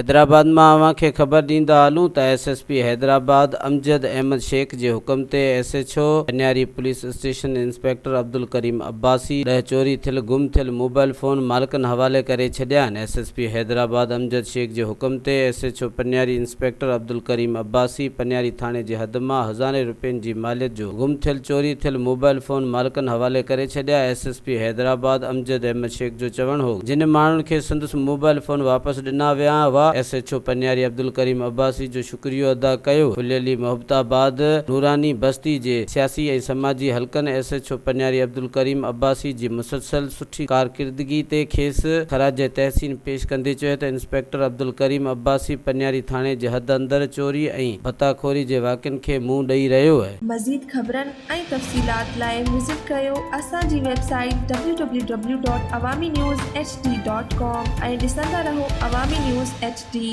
حيدرآباد مان اوهان کي خبر ڏيندا هلون ته S S P Hyderabad Amjad Ahmed Shaikh جي حڪم تي S H O Pinyari police station inspector Abdulkarim Abbasi ڏهه چوري ٿيل گم ٿيل موبائل فون مالڪن حوالي ڪري ڇڏيا آهن S S P Hyderabad Amjad Shaikh جي حڪم تي S H O Pinyari inspector Abdulkarim Abbasi Pinyari ٿاڻي جي حد مان هزارين روپين جي ماليت جو گم ٿيل چوري ٿيل موبائل فون مالڪن حوالي ڪري ڇڏيا S S P Hyderabad Amjad Ahmed Shaikh جو چوڻ هو جن ماڻهن کي سندس موبائل فون واپس ڏنا ويا هئا، S H O Pinyari Abdulkarim Abbasi جو شڪريو ادا ڪيو. ڦليلي محبت آباد نوراني بستي جي سياسي ۽ سماجي حلقن S H O Pinyari Abdulkarim Abbasi جي مسلسل سٺي ڪارڪردگي تي کيس خراج تحسين پيش ڪندي چيو ته انسپيڪٽر عبدالڪريم عباسي پنياري ٿاڻي جي حد اندر چوري ۽ ڀتاخوري جي واقعن کي منهن ڏئي رهيو. مزيد خبرن ۽ تفصيلات لاء وزٽ ڪريو اسان جي website W W W dot Awami news H D dot com ۽ ڏسندا رهو عوامي نيوز ايڇ ڊي.